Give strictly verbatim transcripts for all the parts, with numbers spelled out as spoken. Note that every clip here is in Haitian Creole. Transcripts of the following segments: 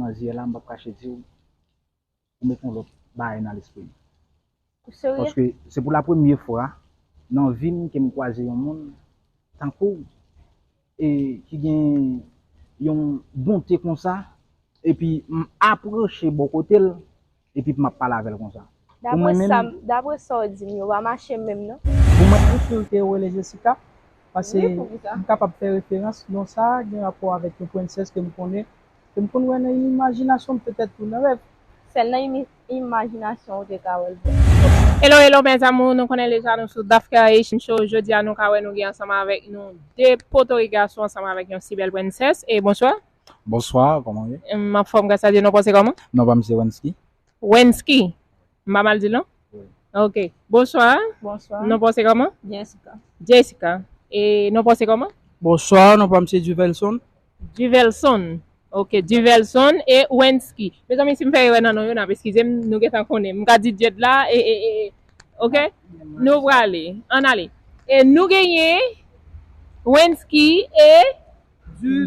Nan zye la, m p ap kache di w, ou met yon lòt bagay nan lespri m. Ou serye? Paske se pou la premye fwa nan vi m ke m kwaze yon moun tankou w, e ki gen yon bonte konsa, epi m apwoche bò kote l, epi m ap pale avè l konsa. Pou Daprè mwen sa, menm, daprè sa w di m yo, pa mache menm non. Pou mwen, Mwen swete ou rele Jessica, paske Wi, poukisa? M kapab fè referans non sa a gen rapò avèk yon prensès ke m konnen, ke m konn wè nan imajinasyon m petèt tou nan rèv. Sèl nan imi- imajinasyon ou te ka wè l vre. Hello, hello, mes amours, nou konnen deja nou sou Dafka Haitian Show. Jodi a nou ka wè nou gen ansanm avèk nou de potorika sou ansanm avèk yon si bèl prensès. E bonswa. Bonswa, kòman w ye? M ap fòm gras a Dye, nou panse kòman? Non pa m se Wensky. Wensky. M pa mal di l non? Wi. Ok. Bonswa. Bonswa. Nou panse kòman? Jessica. Jessica. E nou panse kòman? Bonswa, non pa m se Duvelson. Duvelson. Ok, Duvelson e Wensky. Mezanmi, si m fè erè nan non yo, n ap eskize m, nou gentan konnen. M ka di Dyed la, e, e, e, ok? Nou prale. Ann ale. E nou genyen Wensky e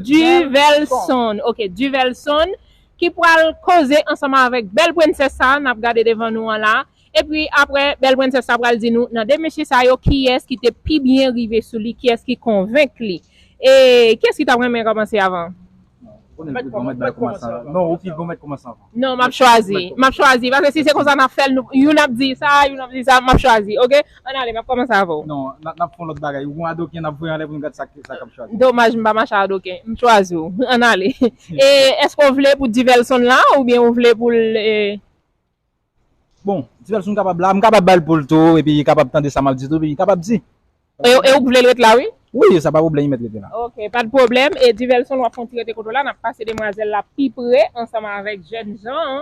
Duvelson. Ok, Duvelson ki pral koze ansanm avèk bèl prensès sa a n ap gade devan nou an la. Epi apre, bèl prensès sa pral di nou nan de mesye sa yo kiyès ki te pi byen rive sou li, kiyès ki konvenk li. E kiyès ki t ap renmen kòmanse avan? Ou konnen nou pi bon mèt bay kòmanse avan. Non, ou pi bon mèt kòmanse avan. Non, m ap chwazi. M ap chwazi. Paske si se konsa n ap fè l, nou- youn ap di sa, youn ap di sa, m ap chwazi. Ok? Ann ale, m ap kòmanse avè w. Non, n ap, n ap fè yon lòt bagay. Ou gon adoken, n ap voye anlè pou nou gade sa, sa k ap chwazi. Domaj, m pa mache adoken. M chwazi w. Ann ale. E èske w vle pou Duvelson la oubyen ou vle pou l. E... Bon, Duvelson kapab la, m kapab ba l pou l tou, epi li kapab tande sa m ap di tou, epi li kapab di. E, e ou vle l ret la, wi? Wi, sa pa pwoblèm, li mèt rete la. Ok, pa de pwoblèm. E Duvelson, w ap fè yon ti rete kote w la, n ap pase demwazèl la pi pre ansanm avèk jèn jan an.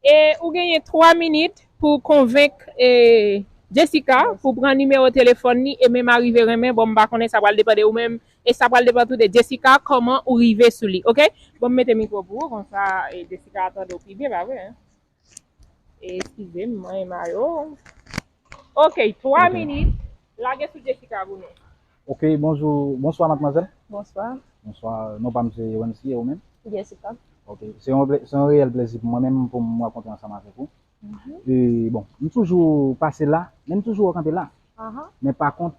E ou genyen twa minit pou konvenk e, Jessica pou pran nimewo telefòn li e menm arive renmen. Bon, m pa konnen, sa pral depann de ou menm e sa pral depann tou de Jessica, kòman ou rive sou li, ok? Bon, m mete mikwo pou ou, konsa e, Jessica a tande w pi byen, pa vre? Hein? E eskize m, mwen e mayo. Ok, twa minit. Lage sou Jessica pou nou. Ok, bonjou, bonswa madmwazèl. Bonswa. Bonswa, non pa m se Wensky, e ou menm? Jessica. Ok, se yon, plè- se yon reyèl plezi pou mwen menm pou m rankontre ansanm avèk ou. E bon, m toujou pase la, men m toujou wè w kanpe la. Aha. Men pa kont,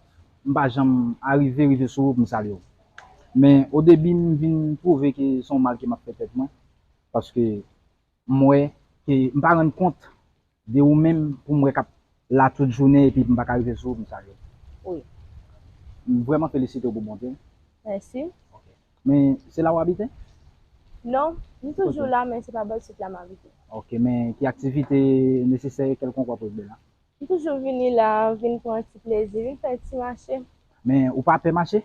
m pa janm arive rive sou ou pou m salye w. Men o debi m vin twouve ke se yon mal ke m ap fè tèt mwen, paske m wè ke m pa rann kont de ou menm pou m wè k ap la tout jounen epi m pa ka rive sou ou pou m salye w. Wi. M vrèman felisite w pou bonte w. Mèsi. Men se la w abite? Non, m toujou la, men se pa bò isit la m abite. Ok, men ki aktivite nesesè kèlkonk w ap regle la? M toujou vini la, vin pran ti plezi, vin fè ti mache. Men ou pa pè mache?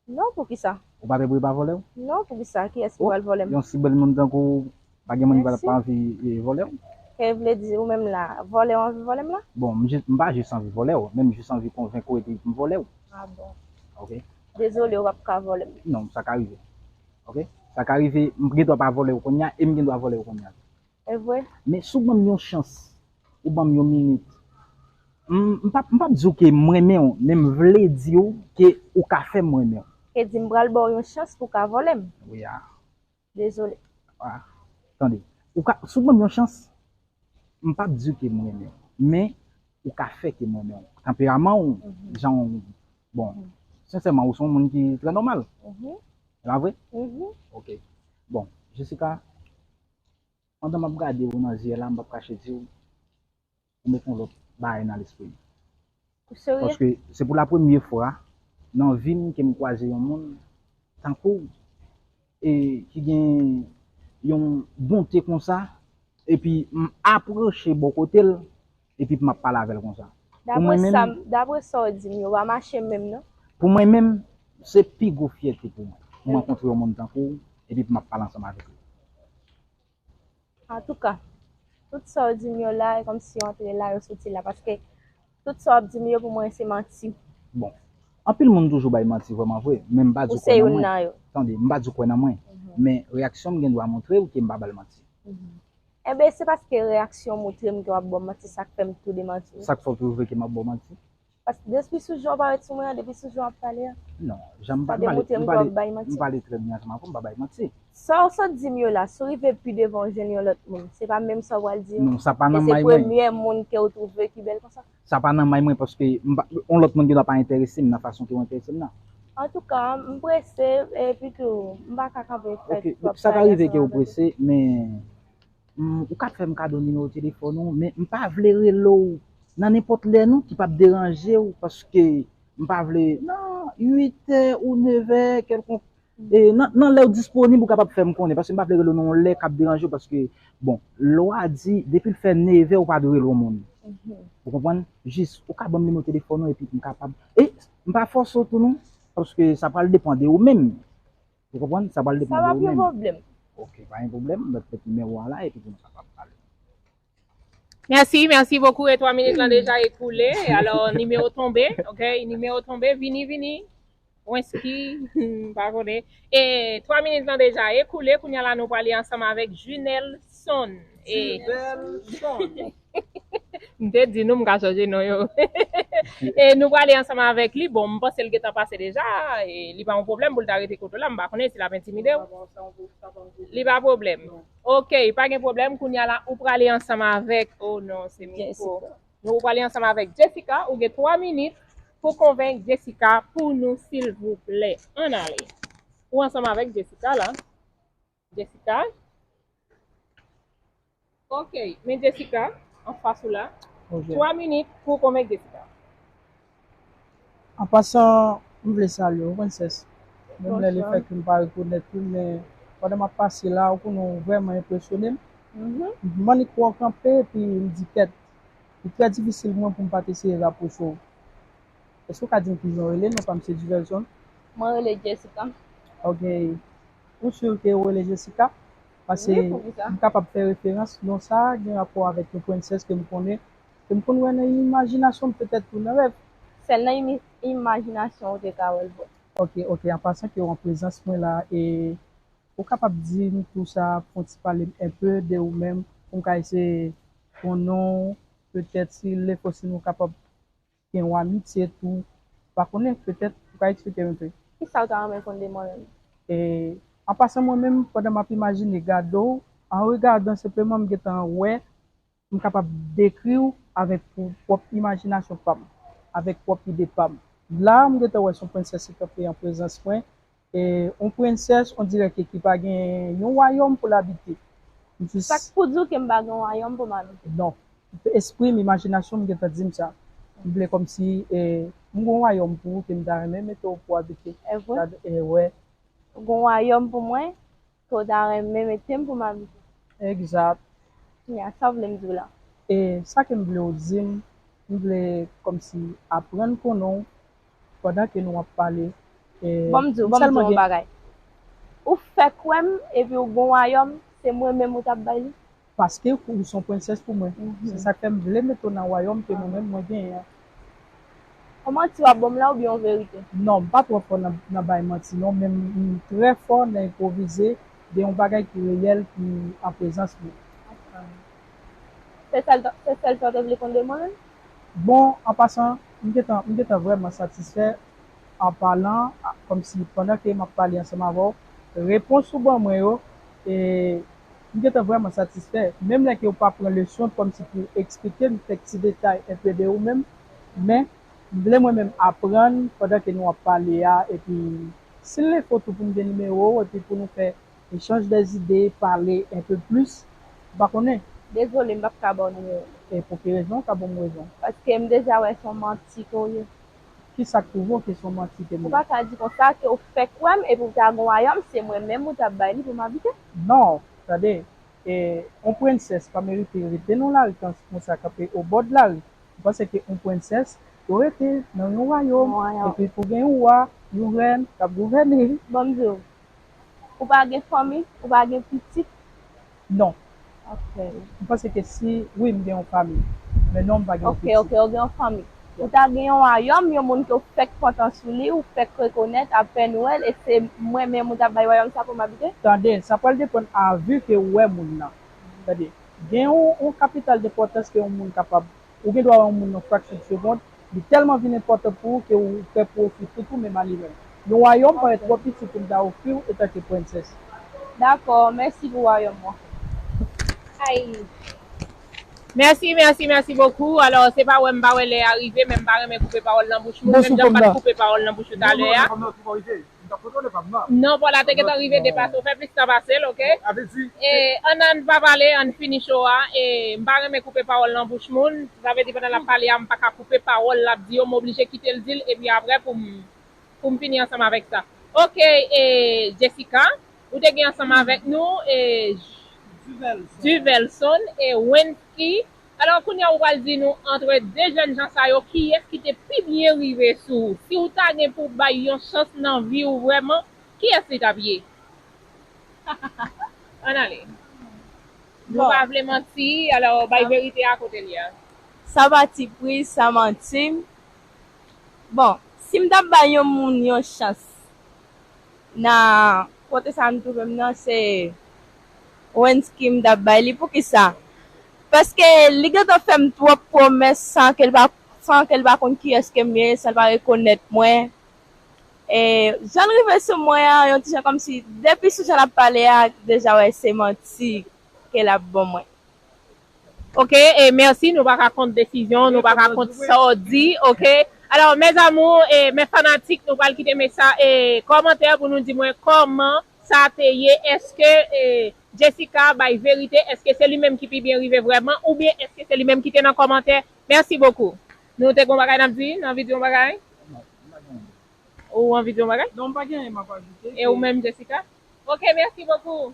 Non, poukisa? Ou pa pè pou yo pa vòlè w? Non, poukisa? Kiyès ki pral vòlè m? Yon si bèl moun tankou w, pa gen moun ki pa Mèsi. Pa anvi e, vòlè w? Kè vle di ou menm la, vòlè w anvi vòlè m la? Bon, m jis, m pa jis anvi vòlè w, men m jis anvi konvenk ou epi m vòlè w. Ah bon. Ok? Dezole, ou p ap ka vòlè m. Non, sa ka rive. Ok? Sa ka rive, m gen dwa pa vòlè w kounye a e m gen dwa vòlè w kounye a. E vre? Men si w ban m yon chans, ou ban m yon minit, m, m p ap, m p ap di w ke m renmen w, men m vle di w ke ou ka fè m renmen w. Ke di m pral ba w yon chans pou w ka vòlè m. Wi a. Dezole. Ah, tande. Ou ka, si w ban m yon chans, m p ap di w ke m renmen w, men ou ka fè ke m renmen w. Tanperaman w, jan w, bon, sensèman, ou se yon moun ki trè nòmal. Mhm, E pa vre? mhm. Ok. Bon, Jessica, pandan m ap gade w nan zye la, m p ap kache di w, ou met yon lòt bagay nan lespri m. Ou serye? Paske se pou la premye fwa nan vi m ke m kwaze yon moun tankou w, e ki gen yon bonte konsa, epi m apwoche bò kote l, epi m ap pale avè l konsa. Pou Daprè mwen menm, sa, daprè sa w di m yo, pa mache menm non. Pou mwen menm, se pi gwo fyète pou mwen. Pou m rankontre yon moun tankou w, epi pou m ap pale ansanm avèk li. Antouka, tout sa w di m yo la, e kòmsi yo antre la, yo soti la. Paske tout sa w ap di m yo, pou mwen, se manti. Bon, anpil moun toujou bay manti vrèman vre, men m pa di Ou kwè se nan youn mwen. Nan yo. Tande, m pa di kwè nan mwen. Men reyaksyon m gen dwa montre w ke m pa ba l manti. Mhm. Enben, se paske reyaksyon w montre m ke w ap ba m manti, sa k fè m tou demanti w. Sa k fè w twouve ke m ap ba w manti? Paske depi sou jan w parèt sou mwen an, depi sou jan w ap pale a, Non, jan m sa pa- m pale- demontre m m ke w ap pale- bay m manti. pale trè byen ansanm avè w, m pa bay manti. Sa w sot di m yo la, si w rive pi devan w jwenn yon lòt moun, se pa menm sa w pral di yo? Non, sa pa E nan se may mwen. Premye moun ke w twouve ki bèl konsa? Sa pa nan may mwen paske m pa- yon lòt moun gen dwa pa enterese m nan fason ke w enterese m nan. Antouka, m prese, epi tou, m pa ka kanpe fè Ok, twòp sa ka bagay rive ke ansanm ou avè w. Prese, men mm, ou ka fè m kado nimewo telefòn ou, men m pa vle rele w nan nenpòt lè non ki p ap deranje w, paske m pa vle nan uit è ou nèf è kèlkonk. E nan, nan lè w disponib, ou kapab fè m konnen, paske m pa vle rele w nan yon lè k ap deranje w, paske, bon, lwa di, depi l fè nèf è, ou pa dwe rele yon moun. Mhm. Ou konprann? Jis, ou ka ban m nimewo telefòn ou, epi m kapab. E m pa fòse w tou non, paske sa pral depann de ou menm. Ou konprann? Sa pral Sa depann pa de ou gen menm. Pwoblèm. Ok, pa gen pwoblèm, m ap met nimewo a la, epi pou nou kapab pale. Mèsi, mèsi bokou. E twa minit lan deja ekoule. Alò, nimewo tonbe. Ok, nimewo tonbe. Vini, vini. Wenski, m pa konnen. E twa minit lan deja ekoule. Kounye a la, nou prale ansanm avèk Junelson. E Junelson. M te di nou, m ka chanje non yo. E nou prale ansanm avèk li. Bon, m panse l gentan pase deja. E li pa yon pwoblèm pou l ta rete kote w la. M pa konnen si l ap entimide w. Li pa pwoblèm. Ok, pa gen pwoblèm. Kounye a la, ou prale ansanm avèk, oh non, se mikwo. Jessica. Nou, ou prale ansanm avèk Jessica. Ou gen twa minit pou konvenk Jessica pou nou, silvouplè. Ann ale. Ou ansanm avèk Jessica la. Jessica. Ok, men Jessica, anfas ou la. Ok. Twa minit pou konvenk Jessica. An pasan, m vle salye w, Prensès. Menm lè le fè ke m pa rekonèt ou, men pandan m ap pase la, ou konnen w vrèman enpresyone m. M annik wè w kanpe, epi m di kèt, li trè difisil mwen pou m pa t eseye rapwoche w. Èske w ka di m kijan w rele? Non pa m se Diverson. Mwen rele Jessica. Ok. Ou si ke w rele Jessica? Paske Wi, poukisa? M kapab fè referans non sa gen rapò avèk yon prensès ke m konnen, ke m konn wè nan imajinasyon m, petèt tou nan rèv. Sèl nan imi- imajinasyon ou te ka wè l vre. Ok, ok. An pasan ke w an prezans mwen la, e ou kapab di m tou sa, fè yon ti pale m enpe de ou menm, pou m ka eseye konnen w, petèt si lefo si nou kapab gen yon amitye tou. Pa konnen, petèt ou ka eksplike m enpe. Kisa ou ta renmen konn de mwen menm? E an pasan mwen menm, pandan m ap imajine gade w, an regadan senpleman m gentan wè, m kapab dekri w avèk pwòp imajinasyon pa m, avèk pwòp ide pa m. La, m gentan wè se yon prensès ki kanpe an prezans mwen, e yon prensès, on dirè ke ki pa gen yon wayòm pou l abite. M jis Sa k pou di w ke m pa gen yon wayòm pou m abite? Non. Espri m, imajinasyon m gentan di m sa. M vle kòmsi e, m gen yon wayòm pou ou ke m ta renmen mete w pou abite. E vre? Gad, e, wè. Ou gen yon wayòm pou mwen, ke w ta renmen mete m pou m abite. Egzat. Kounye a, sa w vle m di w la? E sa ke m vle w di m, m vle kòmsi aprann konnen w pandan ke nou ap pale. E, Ban m di w, m ban m di sèlman w yon gen- bagay. Ou fèk wè m, epi w gen yon wayòm, se mwen menm ou t ap bay li? Paske ou se yon prensès pou mwen. Mhm. Se sa k fè m vle mete w nan wayòm ke mwen menm mwen genyen an. Yon manti w ap ban m la oubyen yon verite? Non, m pa twò fò nan, nan bay manti non, men m, m trè fò nan enpwovize de yon bagay ki reyèl ki an prezans mwen. Se sèl, se sèl sa w te vle konn de mwen menm? Bon, an pasan, m gentan, m gentan vrèman satisfè an palan, a, kòmsi pandan ke m ap pale ansanm avè w, repons ou ban mwen yo, e m gentan vrèman satisfè. Menm lè ke w pa pran leson kòmsi pou eksplike m kèk ti detay enpe de ou menm, men m vle mwen menm aprann pandan ke nou ap pale a, epi si l lefo tou pou m gen nimewo w, epi pou nou fè echanj dèzide, pale enpe plis, m pa konnen. Dezole, m p ap ka ba w nimewo m. E pou ki rezon w ka ban m rezon? Paske m deja wè se yon manti ke w ye. Kisa k pwouve w ke se yon manti ke m Ou ye? pa ka di konsa ke w fèk wè m epi w ta gen yon wayòm, se mwen menm ou t ap bay li pou m abite? Non, tande, e, yon prensès pa merite rete nan lari kon- konsa, kanpe obòd lari. M panse ke yon prensès dwe rete nan yon wayòm, Yon wayòm. Epi pou gen yon wa, yon rèn k ap gouvène. Ban m di w, ou pa gen fanmi, ou pa gen pitit? Non, Ok. m panse ke si, wi, m gen yon fanmi, men non, m pa gen yon Ok, pitit. ok, ou gen yon fanmi. Ou ta gen yon wayòm, yon moun ke w fèk kontan sou li, ou fèk rekonèt, ap fè nou wè l, e se mwen menm ou t ap bay wayòm sa pou m abite? Tande, sa pral depann a vi ke w wè moun nan. Tande, gen yon, yon kapital enpòtans ke yon moun kapab, ou gen dwa wè yon moun nan fraksyon de segond, Li tèlman vin enpòtan pou ou ke ou prè pou ofri tout ou menm a li menm. Yon wayòm parèt twò piti pou m ta ofri w etanke prensès. Dakò, mèsi pou wayòm mwen. Ay. Mèsi, mèsi, mèsi bokou. Alò, se pa wè m pa wè lè a rive, men m pa renmen koupe pawòl nan bouch moun. Menm jan m pa t koupe pawòl nan bouch ou talè a. Non, Paula te gentan rive depase w, fè plis tan pase l, oke? E, ann, ann pa pale, ann fini show a. E, m pa renmen koupe pawòl nan bouch moun. Sa vle di pandan l ap pale a, m pa ka koupe pawòl l ap di yo, m oblije kite l di l, epi apre pou m, pou m fini ansanm avèk sa. Oke, e, Jessica, ou te gen ansanm avèk nou, e, Duvelson e Wensky. Alò, kounye a ou pral di nou, antre de jèn jan sa yo, kiyès ki te pi byen rive sou ou? Si w ta gen pou bay yon chans nan vi w vrèman, kiyès li t ap ye? Ann ale. Nou pa vle manti, alò, bay verite a kote l ye a. Sa pa ti pri, sa manti. Bon, si m t ap bay yon moun yon chans, nan kote sa m twouve m nan, se Wensky m t ap bay li. Poukisa? Paske li gentan fè m twòp pwomès san ke l pa, san ke l pa konn kiyès ke m ye, san l pa rekonèt mwen. E, jan l rive sou mwen an, yon ti jan kòmsi, depi sou jan l ap pale a, deja wè se manti ke l ap ban mwen. Oke, e mèsi, nou pa ka kont desizyon, nou pa ka kont sa w di, oke? Alò, mes amours, e, mes fanatiques, nou pral kite mesaj, e, kòmantè pou nou di mwen kòman sa te ye, èske, e, Jessica bay verite, èske se li menm ki pi byen rive vrèman, oubyen èske se li menm ki te nan kòmantè? Mèsi bokou. Nou te gon bagay n ap di, nou anvi di yon bagay? Ou anvi di yon bagay? Non, m pa gen anyen m ap ajoute. E ou menm, Jessica? Oke, mèsi bokou.